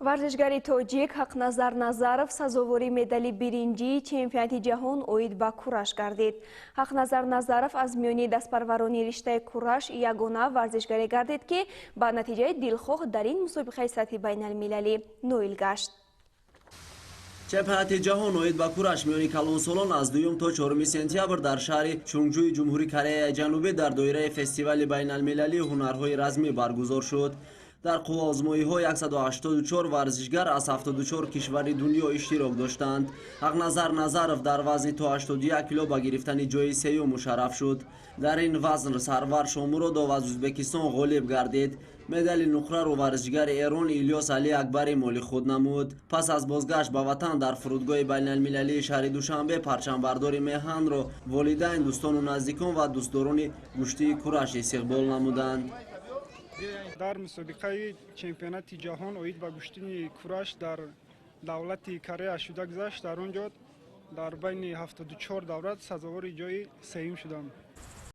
Варзишгари тоҷик Ҳақназар Назаров сазовори медали биринҷии чемпионати ҷаҳон оид ба кураш гардид. Ҳақназар Назаров аз миёни дастпарварони риштаи кураш ягона варзишгаре гардид, ки ба натиҷаи дилхоҳ дар ин мусобиқаи сатҳи байналмилалӣ ноил гашт. Чемпионати ҷаҳон оид ба кураш миёни калонсолон аз 2 то 4 сентябр дар шаҳри Чунгҷӯи Ҷумҳурии Кореяи Ҷанубӣ дар доираи фестивали байналмилалии ҳунарҳои размӣ баргузор шуд. Дар қувваозмоиҳо 184 варзишгар аз 74 кишвари дунё иштирок доштанд. Ҳақназар Назаров дар вазни то 81 кило ба гирифтани ҷои сеюм мушарраф шуд. Дар ин вазн Сарвар Шомуродов аз Ӯзбекистон ғолиб гардид. Медали нуқраро варзишгари Эрон Илёс Али Акбари моли худ намуд. Пас аз бозгашт ба ватан дар фурудгоҳи байналмилалии шаҳри Душанбе парчамбардори меҳанро волидайн, дӯстону наздикон ва дӯстдорони гӯштии кураш истиқбол намуданд. Дар мусобиқаи чемпионати ҷаҳон оид ба гӯштини кураш дар давлати Корея шуда гузашт, дар он ҷо дар байни 74 давлат сазовори ҷои сеюм шудам.